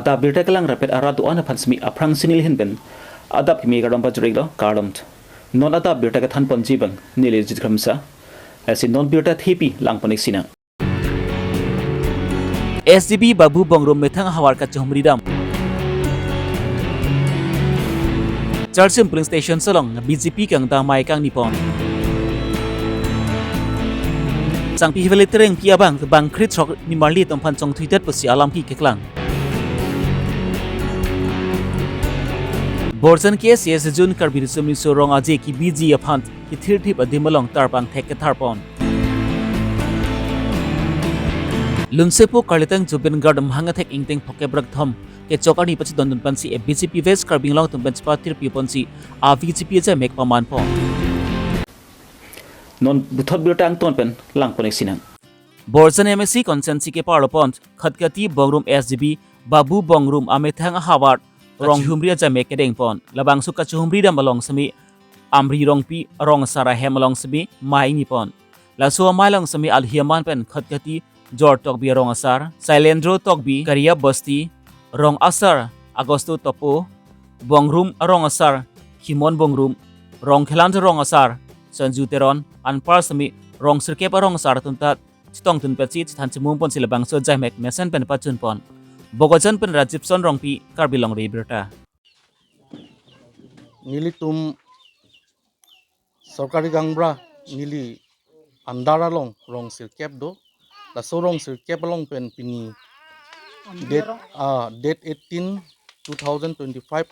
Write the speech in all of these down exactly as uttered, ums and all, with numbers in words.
Ta birta kelang rapet arat do-an aphan semi aphrangsi neli ahin pen adap kimi kardom pajir-iklo, kardom. Non adap birta kethan ponji abang neli Jit Kramsa. Lasi non birta thepi lang pon-ik sinang. S G B Babu Bongrum amethang ahavar kachehumri dam. Charchim polling station along B J P kangdang amei kangni pon. Sangpi Heavily Terengpi abang bangkrit sok nimarli atum aphan chongthuidet pusi alam ki keklang. Borjan K S A S Jun Karbi Riso Nimso Rong Aje kebiji aphan kethirthip adim along tarpang thek kethar pon. Lunsepo Karlitang Zubeen Garden amahang athek ingteng phokep rakthom kechok arni pachidondun pensi B J P West Karbi Anglong atum pen chepatirpi ponsi a V J P ajamek paman pon. Non puthot birta angton pen lang pon-ik sinang. Borjan M A C constituency keparlo pon Khatkhati Bongrum S G B Babu Bongrum amethang ahavar rong humri ajamek kedeng pon. Labangso kachehumri dam along semi Amri Rongpi arong asar ahem along semi mei ni pon. Laso amei along semi alhi aman pen Khatkhati Jor Tokbi arong asar, Sailendro Tokbi Kariap Bosti, rong asar Agosto Topo, Bongrum arong asar Himon Bongrum, Rongkhelan arong asar Sanju Teron, anpar semi rong sirkep arong asar atum ta chetongdun petsi chethan chemum ponsi labangso ajamek mesen pen pachun pon. Bokajan pen Rajibson Rongpi, Karbi Longri Abirta. Nelitum sorkari gaonbura neli under along rong sirkep do. Laso rong sirkep along pen pini date, ah, date eighteen two thousand twenty-five,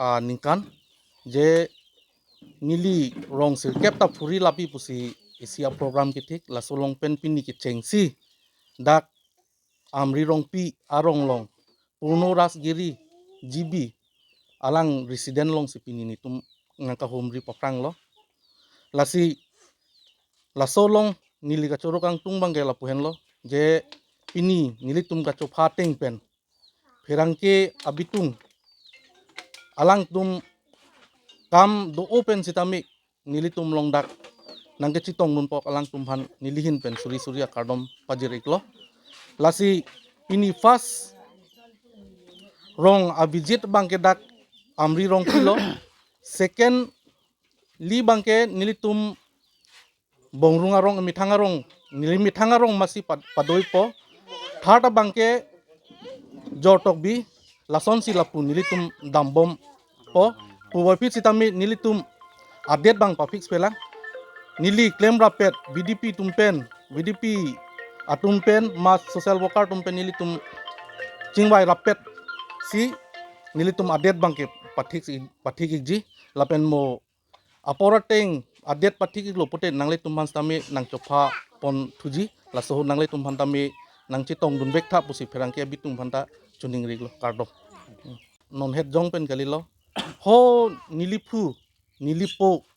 ah, ningkan je neli rong sirkep ta phuri lapi pusi isi aprogram kethik, laso along pen pini kechengsi dak Amri Rongpi arong along Purno Rajgiri G B alang resident alongsi pini nelitum nangkahumri paphranglo. Lasi laso along neli kachoro kangtung abangke lapu henlo je pini nelitum kachopha ateng pen pherangke abitung alangtum kam do-o pen sitame nelitum along dak nangkechetongdun pok alangtum aphan neli ahin pen suri suri akardom pajir-iklo. Lasi pini first rong abijit abangke dak Amri Rongpi lo, secondly abangke nelitum Bongrum arong, methang arong, neli methang arong masi pad-, padoi po. Third abangke Jor Tokbi, lasonsi lapu nelitum dambom po. Puvoiphit sitame nelitum adet abang pa-fix pelang. Neli klem rapet V D P atum pen, V D P atum pen, mass social worker atum pen nelitum chingvai rapetsi nelitum adet abangke pathik si, pathik-ikji lapen mo apor ateng adet pathik-iklo pute nanglitum aphan sitame nangchopha ponthuji, laso ahut nanglitum aphan tame nangchetongdun vektha pusi pherangke abitung aphan ta choningri-iklo, kardom. Non het jong pen kalilo. Ho neliphu, nelipo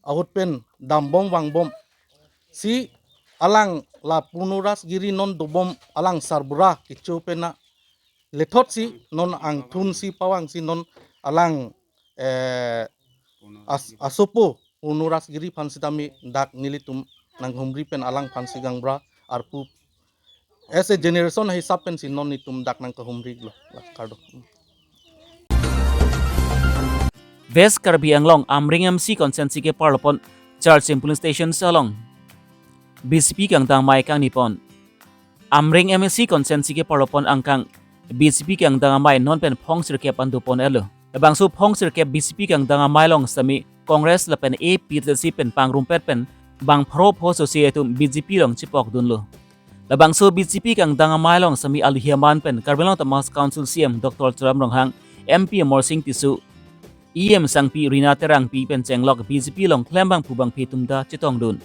ahut pen dambom vangbomsi alang la Purno Rajgiri non dobom alang sarbura kecho pen alethotsi non angthunsi pavangsi non alang, eh, as-, asopo Purno Rajgiri aphan sitame dak nelitum nanghumri pen alang aphansi gaonbura arpu as a generation hisap pensi non nelitum dak nangkahumri-iklo. Kardom. West Karbi Anglong Amreng M C constituency keparlo pon Charchim polling station along B J P kangdang amei kangni pon. Amreng M A C constituency keparlo pon angkang B J P kangdang amei non pen phong sirkep an do pon-etlo. Labangso phong sirkep B J P kangdang amei along sitame Congress lapen A P H L C pen pangrumpet pen bang pharo pho sosi atum B J P along chepokdunlo. Labangso B J P kangdang amei along sitame alhi aman pen Karbi Anglong Autonomous Council C E M Doctor Tuliram Ronghang, M P Amarsing Tisso, E M Sangpi Rina Terangpi pen chenglok B J P along klembangphu bangphi atum ta chetongdun.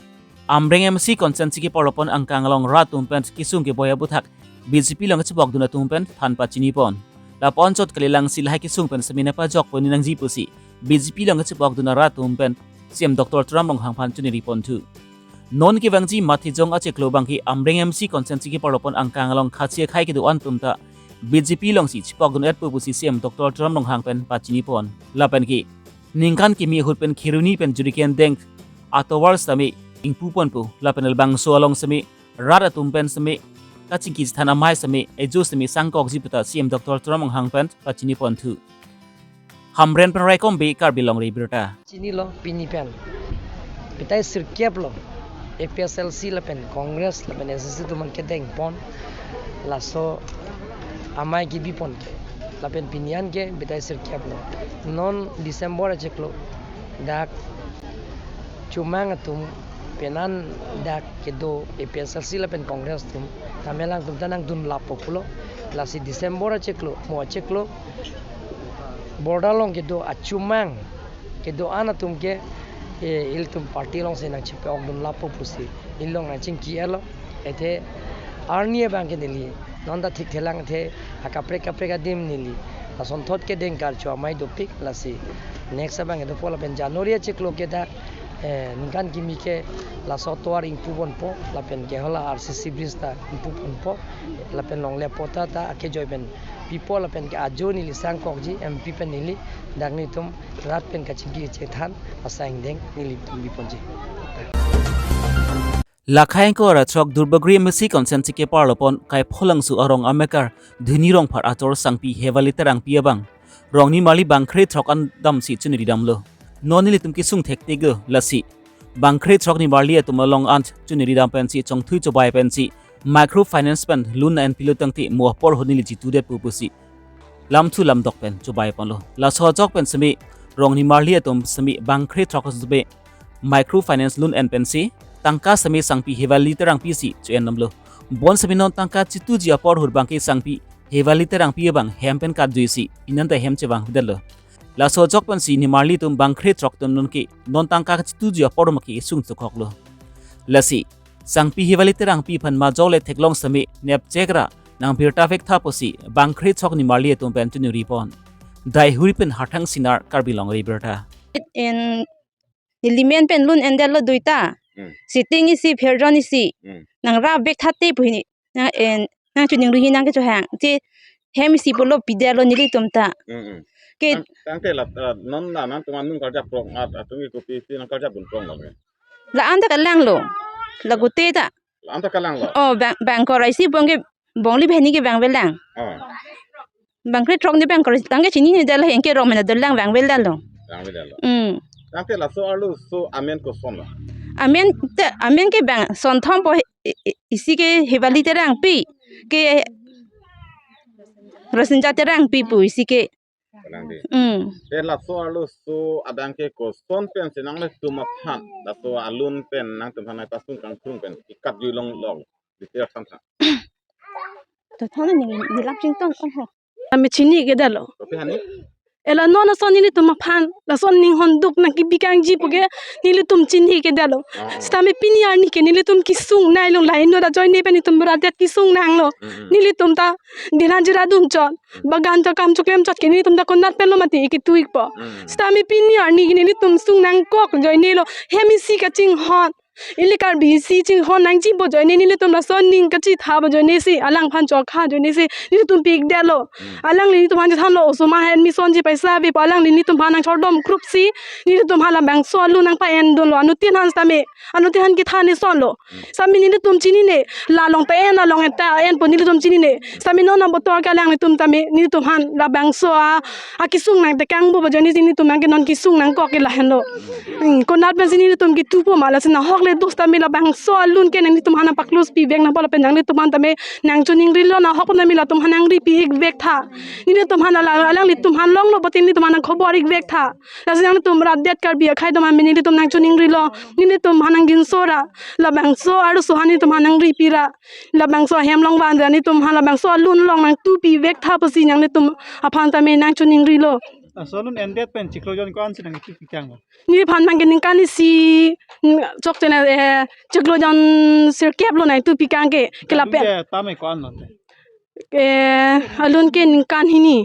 Amreng M C constituency keparlo pon angkang along rat atum pen kesung keboi aputhak B J P along kachepokdun atum pen than pachini pon. Lapu anchot kalilang si lahai kesung pen sitame nangpajok pon nangji pusi B J P along kachepokdun arat atum pen C E M Doctor Tuliram Ronghang aphan choningri ponthu. Non kevangji mathijong achiklo abangke Amreng M C constituency keparlo pon angkang along khasi akhai kedo-an atum ta B J P alongsi chepokdun-etpo pusi C E M Doctor Tuliram Ronghang pen pachini pon. Lapen ke ningkan kimi ahut pen Kheroni pen Juriken Deng atovar sitame ingpu ponpo. Lapen labangso along sitame rat atum pen sitame kachingki chethan amei seme, ejo seme sangkokji puta C M Doctor Tuliram Ronghang pen pachini ponthu. Hamren pen Raikom Bey, Karbi Longri Abirta. Chinilo pini pen batai sirkep lo, A P H L C lapen Congress lapen A C C atum an kedeng pon, laso amei kebi pon ke, lapen pini an ke batai sirkep lo. Non December achiklo dak chomang atum penang dak kedo A P H L C lapen Congress atum tame alangtum ta nangdun lappo pulo. Lasi December achiklo, mo achiklo, border along kedo achomang kedo-an atum ke, eh, ilitum party alongsi nangchepe-okdun lappo pusi ili along nangchingki-etlo. Athe arni abang ke neli non ta thikthelang, athe akaprek kaprek adim neli asonthot kedeng karcho amei dopik. Lasi next abang ke dopo lapen January achiklo ke dak, eh, ningkan kimi ke laso tovar ingpu ponpo lapen ke hala R C C bridge ta ingpu ponpo lapen longle patta ta akejoi pen pipo lapen ke ajo neli sangkokji M P pen neli dak nelitum rat pen kachingki chethan asai angdeng nelitum biponji. Lakhai ingkoi ra throk Duarbagori M A C constituency keparlo pon Kaipholangso arong amekar Dhoni Rongphar ator Sangpi Hevali Terangpi abang rong nimarli bangkre throk an damsi choningri damlo. Non nelitum kesung thektik lo, lasi bangkre throk nimarli atum along an choningri dam pensi chongthui chobai pensi microfinance pen loan enpilo tangte mo apor ahut neli chitudet pu pusi lamthu lamdok pen chobai ponlo. Laso ajok pen seme rong nimarli atum seme bangkre throk seme microfinance loan en pensi tangka seme Sangpi Hevali Terangpi si cho-en damlo. Bonseme non tangka chituji apor ahut abang ke Sangpi Hevali Terangpi abang hem pen katjuisi pini an ta hem chevangpidetlo. Laso ajok pensi nimarli atum bangkre throk atum non ke non tangka chituji apor abang ke sung chokhoklo. Lasi Sangpi Hevali Terangpi aphan majok le theklong seme nepchek ra nangbirta vektha pusi bangkre throk nimarli atum pen choningri pon. Daihuri pen Harthang Sinar, Karbi Longri Abirta. En, neli men pen loan endetlo duita. Hmm. Sitting isi, pherjon isi. Hmm. Nangrap vektha te pu hini. Nang, en, nangchoningri hi nangkechohang. Che hem isi pulo pidetlo nelitum ta. Hmm, hmm. Ke tang, tangte la, eh, non la nangtum anung karjap prong at atum ke kopisi nangkarjapdun pronglo ke? La-an ta kalanglo. La gote ta. La-an ta kalanglo. Oh, bang, bang kor isi bong ke bongli bheni ke bang velang. Oh. Bangkre throk ni bang kor tangke chinine detlo, anke rong mena dolang bang velang lo. Bang velang lo. Hmm. Tangte laso arloso amen kosonlo? Amen te, amen ke bang sonthom po, i, i, isi ke Hevali Terangpi, ke Rosinja Terangpi pu isi ke. Kalang di. Hmm. Te laso arloso abang ke koson pensi nanglitum aphan laso a-loan pen nangtum aphan nangpasung kangtung pen ikatjui longlong di ter than tha. To thon ni, ni lap chingtong tong ho. Ami chinikedetlo. Kopi hani? Ela non ason nelitum aphan lason ninghon duk nangkebi kangji pu ke nelitum chinikedetlo. Oh, oh. Sitame pini arni ke nelitum kesung nanglo, lahai inut ajoine pen nelitum rat det kesung nanglo. Mm, mm. Nelitum ta din hajira dunchot, bagan ta kam choklem chot ke nelitum ta konat penlo mati ikitui po. Mm. Sitame pini arni ke nelitum sung nangkok ajoinelo, hem isi kachinghon, ili Karbi isi chinghon nangji pu ajoine nelitum lason ning kachitha pu ajoine si, alangphan chokha ajoine si nelitum pikdetlo. Hmm. Alangli nelitum aphan chethanlo, osomar admission ji paisa ave pu, alangli nelitum aphan nangchordom krupsi nelitum aphan labangso a-loan nangpa-endunlo. Anuttin aphan sitame, anuttin aphan kethan isonlo. Hmm. Sitame nelitum chinine, la along ta en, along ta en pu nelitum chinine. Sitame non abotor ke alanglitum tame nelitum aphan labangso a, akesung nangtekang pu ajoine si nelitum nangke non kesung nangkok ke lahenlo. Hmm, konat pensi nelitum ketupo ma, lasi nahok le dos tame labangso a-loan ke nanglitum aphan nangpa-close pivek nangpo lapen nanglitum aphan tame nangchoningrilo, nahok tame latum aphan nangripi-ikvek tha. Nelitum aphan alang, alanglitum aphan longlo putin nelitum aphan nangkhobor-ikvek tha. Lasi nanglitum rat det Karbi akhai atum aphan nelitum nangchoningrilo. Nelitum aphan nangginso ra, labangso arloso aphan nelitum aphan nangripi ra, labangso ahem along vanra nelitum aphan labangso a-loan along nangtupivek tha pusi nanglitum aphan tame nangchoningrilo. Laso a-loan endet pen chiklo jon ko-ansi nangtupi kanglo? Neliphan abang ke ningkan isi, mm, chokche na, eh, chiklo jon sirkep lo nangtupi kang ke, ke lapen. Tame ko-an lote? Eh, a-loan ke ningkan hini.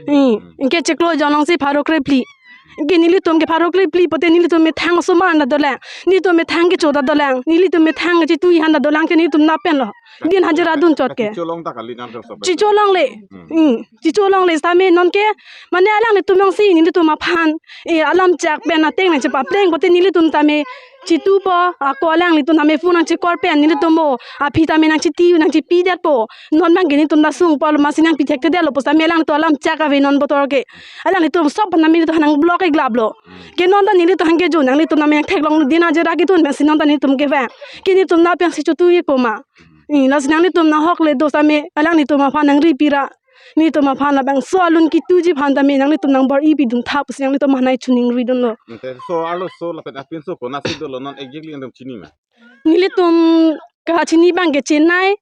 Hmm, ke chiklo jon alongsi pharo krephli. Ke nelitum ke pharo krephli pote nelitum methang osomar anta dolang. Nelitum methang kecho ta dolang. Nelitum methang kachetui aphan ta dolang ke nelitum lapen lo. Din hajira dunchot ke. Chicholong ta kali nang josop. Chicholongle. Hmm. Hmm. Chicholongle sitame non ke mane alanglitum alongsi nelitum aphan, eh, alam chak pen ateng nangchepapleng pote nelitum tame chitupo, ako alanglitum tame phone nangchekor pen nelitum mo aphi tame nangchiti nangchipidetpo. Non abangke nelitum ta sungpo, amatsi nangpithekthedetlo pu setame alanglitum alam chak ave non botor ke. Alanglitum sob aphan tame nelitum aphan nang-block-ik laplo. Ke non ta nelitum aphan ke jo nanglitum tame nangtheklong dina jera kitun pensi non ta nelitum kevang. Ke nelitum ta pensi chutu-ikpo ma. Eh, lasi nanglitum nahok le do setame alanglitum aphan nangri pira. Nelitum aphan labangso alun kituji aphan tame nanglitum nangbor-i pidun tha pusi nanglitum aphan nai choningridunlo. Okay, so arloso lapen apinso konatsi dolo non exactly nangtum chini ma? Nelitum kachini abangke Chennai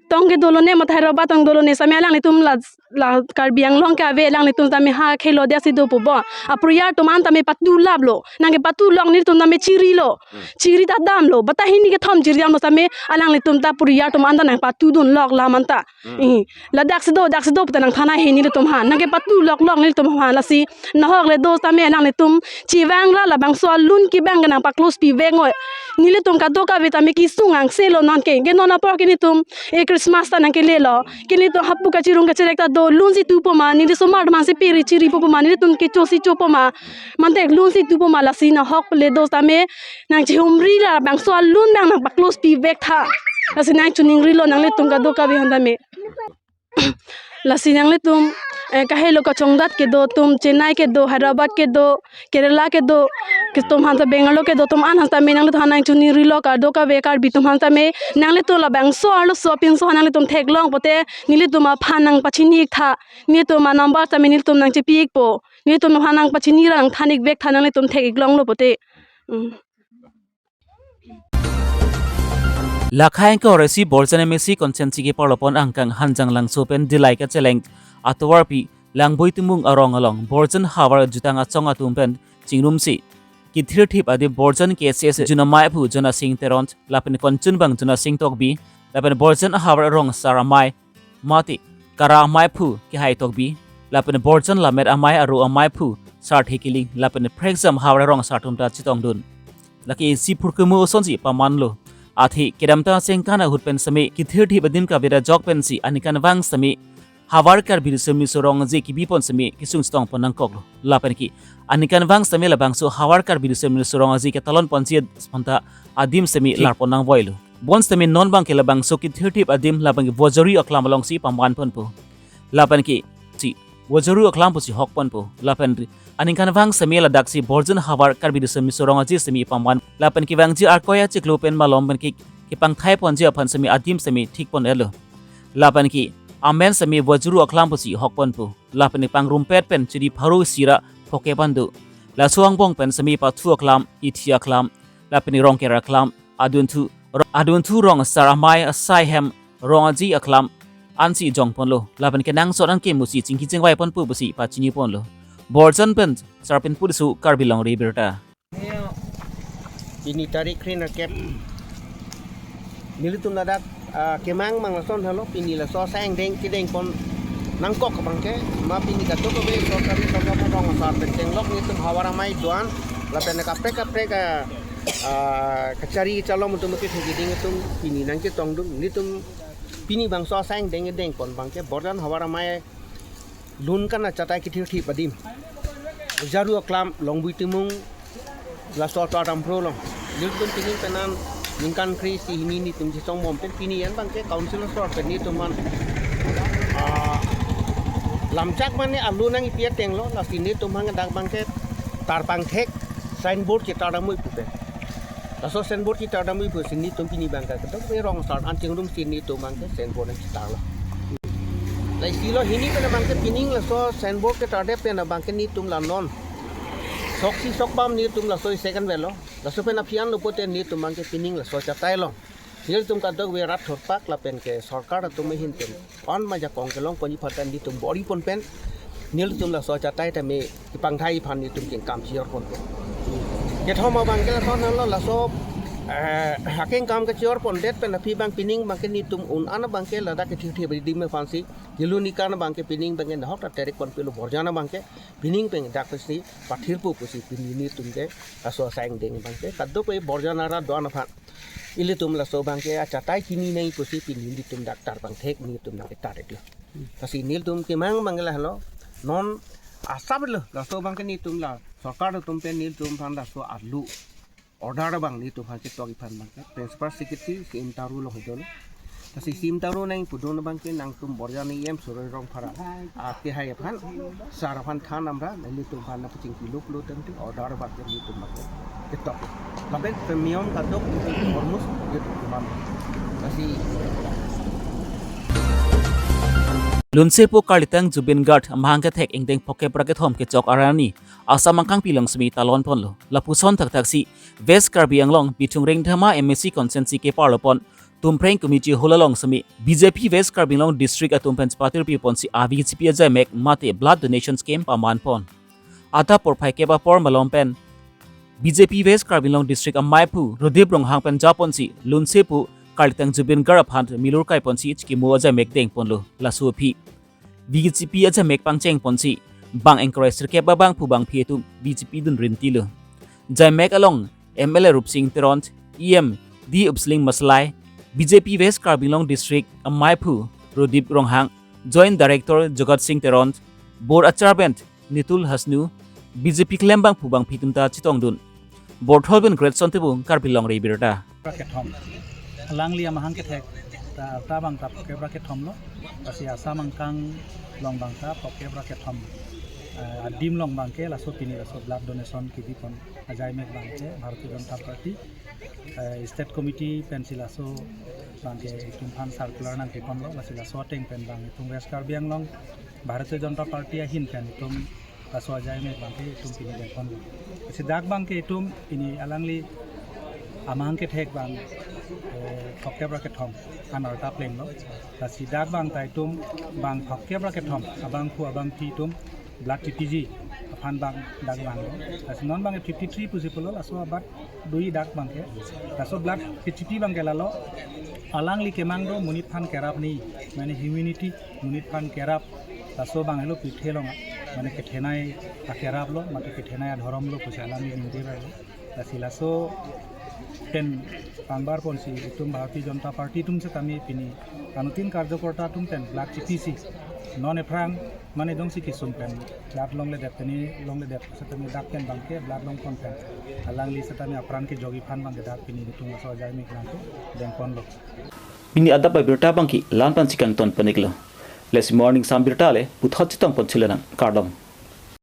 tong ke dolo ne, mate Hyderabad tong dolo ne, setame alanglitum la, la Karbi Anglong ke ave, alanglitum tame ha khelo dia si dopo bo. Aporial atum an tame patu laplo. Nangkepatu lok nelitum tame chirilo. Chiri ta damlo. Bata hini kethom chiri damlo setame alanglitum ta aporial atum an ta nangpatudun lok lam an ta. Hmm. Eh, ladak si do, dak si do puta nangthan-ai he nelitum aphan. Nangkepatu lok lok nelitum aphan, lasi nahok le do setame nanglitum chevang ra labangso alun ke abangke nangpa-close pivek noi. Nelitum kadokave tame kesung angselo non ke. Ke non apor ke nelitum, eh, Christmas ta nangkelelo. Ke nelitum hapu kachirung kacherek ta do, lun si tupo ma, neli osomar atum aphan si piri chiripo ma, nelitum kecho si chopo ma. Mate lun si tupo ma, lasi nahok le do setame nangchihumri labangso alun abang nangpa-close pivek tha. Lasi nang choningrilo nanglitum kadokave aphan tame. Lasi nanglitum, eh, kahelo kachongdat kedo atum, Chennai kedo, Hyderabad kedo, Kerala kedo, ketum aphan ta Bangalore kedo atum an aphan tame nanglitum aphan nang choningrilo kadokave Karbi atum aphan tame, nanglitum labangso arloso apinso aphan nanglitum theklong pote nelitum aphan nangpachini-ik tha, nelitum a-number tame nelitum nangchepi-ikpo. Nelitum aphan nangpachini ra nangthan-ik vek tha nanglitum thek-ik longlo pote. Hmm. Lakhai angkor isi Borjan M A C constituency keparlopon angkang Hanjanglangso pen Dillai kacheleng atovarpi Langboi Timung arong along Borjan havar jutang achong atum pen chingrumsi kethirthip adim Borjan K S S Jun Amei aphu Jonasing Teron lapen konchunbang Jonasing Tokbi lapen Borjan ahavar arong asar amei mate Kara amei aphu Kehai Tokbi lapen Borjan Lammet amei aro amei aphu Sarthe Killing lapen phrekjam havar arong asar atum ta chetongdun. Lake isi phurkimo asonsi pamanlo. Athe kedamtang sengkan ahut pen setame kethirthip adim kavir ajok pensi aningkanvang setame havar Karbi Riso Nimso Rong Aje kebipon setame kesung chetongpon nangkoklo. Lapen ke aningkanvang setame labangso havar Karbi Riso Nimso Rong Aje ketalonponji aphanta adim setame larpon nangvoilo. Bonsitame non abangke labangso kethirthip adim labangke Vojari aklam alongsi pamanponpo. Lapen ke si Vojari aklam pusi hokponpo. Lapen ri aningkanvang setame ladaksi Borjan havar Karbi Riso Nimso Rong Aje setame paman. Lapen kevangji arkoi achiklo pen malom pen ke kepangthaiponji aphan setame adim setame thikpon-etlo. Lapen ke amen setame Vojari aklam pusi hokponpo. Lapen pangrumpet pen chiri pharo isi ra phoke pando. Laso angbong pen setame pathu aklam, ithi aklam, lapen rongker aklam, adunthu, adunthu rong asar amei asai hem rong aje aklam ansi jongponlo. Lapen kenangsot anke musi chingki chingvaiponpo pusi pachiniponlo. Borjan pen Sarpinpur Riso Karbi Longri Abirta. Pini tarik kre-nerkep. Nelitum ladak, ah, kemang mang lason helo, pini laso asai angdeng kedengpon nangkok abangke, ma pini kadokave sorkari sorkar rong asar pen chenglok nelitum havar amei do-an, lapen kaprek kaprek, ah, ah, kachari kachalom atum ke thekiding atum pini nangchetongdun, nelitum pini bangso asai angdeng kedengpon abangke Borjan havar amei lun kan achatai kethirthip adim. Jaru aklam Longbui Timung laso ator damphro along. Nelitum pini penan ningkan kre-isi hini nelitum chetong bom pen pini an abangke council asor pen nelitum aphan, ah, lamchak mane alu nangkipi atenglo, lasi nelitum aphan dak abangke tarpangthek signboard chetar damnoi pu pen. Laso signboard chetar damnoi pusi nelitum pini abangke kadokave rong asar an chingrumsi nelitum abangke signboard nangchetarlo. Lasi lo hini pen abangke pining laso signboard chetardet pen abangke nelitum la non soksi sokbam nelitum laso isi kan avelo. Laso pen aphi anlo pote nelitum abangke pining laso achatai along nelitum kadokave rat thorpak lapen ke sorkar atum ahin pen pan majakong kelongponji aphan ta nelitum bor-ipon pen nelitum laso achatai tame kepangthai aphan nelitum kengkam chijorponpo. Kethom abangke lason helo laso, eh, akengkam kechijorpondet pen aphi abang pining abangke nelitum un-an abangke ladak kethirthip adim aphansi, kelu nikan abangke pining abangke nahok ta terek ponpilo Borjan abangke pining pen dak pensi pathirpo pusi pini nelitum ke laso asai angdeng abangke kadokave Borjan arat do-an aphan ilitum laso abangke achatai chini nangji pusi pini nelitum dak tarpangthek nelitum nangketar-iklo. Lasi nelitum kemang abangke lahelo, non asaplo laso abangke nelitum la sorkar atum pen nelitum aphan laso alu order abang nelitum aphan ketok iphan abang ke Principal Secretary C M Taro along hidolo. Lasi C M Taro nangpudun abang ke nangtum Borjan E M Surjya Rongphar akehai aphan, sar aphan than amra nelitum aphan nangpachingpi luklo tangte order abang ke nelitum abang ke ketok. Lapen pemiyong kadok nelitum almost nelitum aphan. Lasi Lunsepo Karlitang Zubeen Garg amahang kethek ingdeng phokep ra kethom kechok arni Assam angkangpi along semi talon ponlo. Lapuson thakthaksi West Karbi Anglong Bithung Rengthama M A C constituency keparlo pon Tumpreng Community Hall along semi B J P West Karbi Anglong District atum pen chepatirpi ponsi a V G C P ajaimek mate blood donation scheme paman pon. Adap porphai kep apor malom pen B J P West Karbi Anglong District amaiphu Rodip Ronghang pen japonsi Lunsepo Karlitang Zubeen Garg aphan milur kai ponsi chikimo ajaimek deng ponlo. Laso aphi V G C P ajaimek pangcheng ponsi bang ingkoi sirkep abangphu bangphi atum V G C P dun rintilo. Jaimek along M L A Rupsing Teron, E M D Upsling Maslai, B J P West Karbi Anglong District amaiphu Rodip Ronghang, Joint Director Jagat Singh Teron, Board Achar pen Nitul Hasnu, B J P klembangphu bangphi atum ta chetongdun. Borthol pen Greatson Tebung, Karbi Longri Abirta. Kethom. Alangli amahang kethek ta, ta abang ta phokep ra kethom lo. Lasi Assam angkang along abang ta phokep ra kethom. Eh, adim along abang ke laso pini laso blood donation kebi pon ajaimek abang ke Bharatiya Janata Party, eh, State Committee pensi laso abang ke itum aphan circular nangkeponlo, lasi laso ateng pen abang itum West Karbi Anglong Bharatiya Janata Party ahin pen itum laso ajaimek abang ke itum pini dengponlo. Lasi dak abang ke itum pini alangli amahang kethek abang, eh, phokep ra kethom an arta plenglo. Lasi dak abang ta itum bang phokep ra kethom abangphu abangphi atum blood tipiji aphan abang dak abang lo. Lasi non abang fifty three pusi pulo, laso abat dui dak abang ke. Laso blood kechipi abang ke lalo. Alangli kemang do monit aphan kerap ni, mane humanity, monit aphan kerap. Laso abang helo pithe along, mane kethenei akerap lo, mate kethenei adhorom lo pusi alangli ningje ra lo. Lasi laso pen pangbar ponsi itum Bharatiya Janata Party atum setame pini anuttin karjokorta atum pen blood chipisi non ephrang mane jongsi kesung pen blood longledet, pini longledet setame dak pen abang ke blood longpon pen alangli setame apran kejokji aphan abang ke dak pini itum laso ajaimek nangkedengponlo. Pini adap abirta abang ke la-an pensi kangton pon-iklo. Lasi Morning Assam birta le puthot chetong pon thulo nang, kardom.